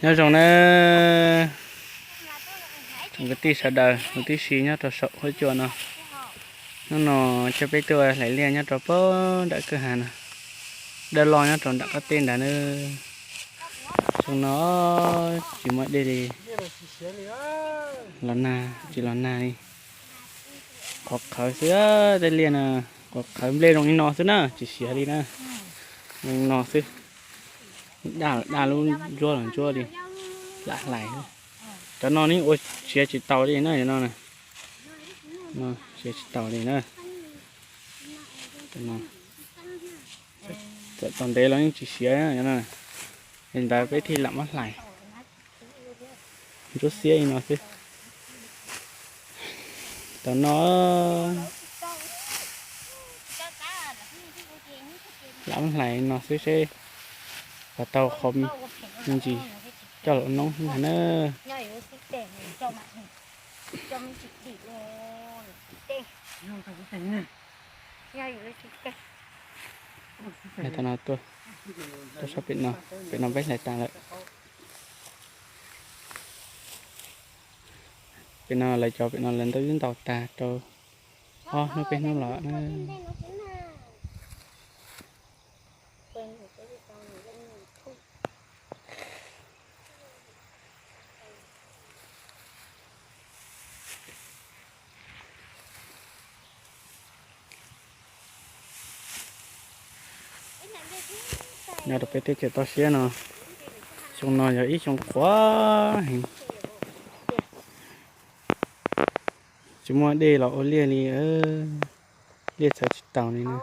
Nyob zoo na, tsoom kwv tij sawv daws huv tib si nyob rau saum huab cua no. Hnub no coj peb tuaj hlais liaj nyob rau pem nram kwj ha no, dawb loj nyob rau nram qab teb ntawd na. Xyoo no tsis muaj dej li, los nag tsis los nag li. Qhuav qhawv xwb, tej liaj no qhuav qhawv, nplej zoo li no xwb na, tsis siav li na. Zoo li no xwb, daj los daj, lub ntsuab los ntsuab li, lam hlais. Cov no nws ua siav tsis taus li na, cov no siav tsis taus li na. Txawm tau ntev los yeej tsis siav cov no. Li ntawd peb thiaj lam muab hlais. Ntsuab xiab li no xwb. Tam no lam muab hlais no xwb seb puas tau qhov me ntsis coj los noob ntag na. Tam no tuaj, tuaj sab pem no, pem no peb hlais tas lawm. Pem no lawv cov pem no lawv ntaus twb ntaus tas rau ob hnub peb hnub los na. Nyob rau peb teb chaws toj siab no, xyoo no yog ib xyoo qhuav heev, tsis muaj dej los ua liaj li, liaj txhawv tsis taus li na.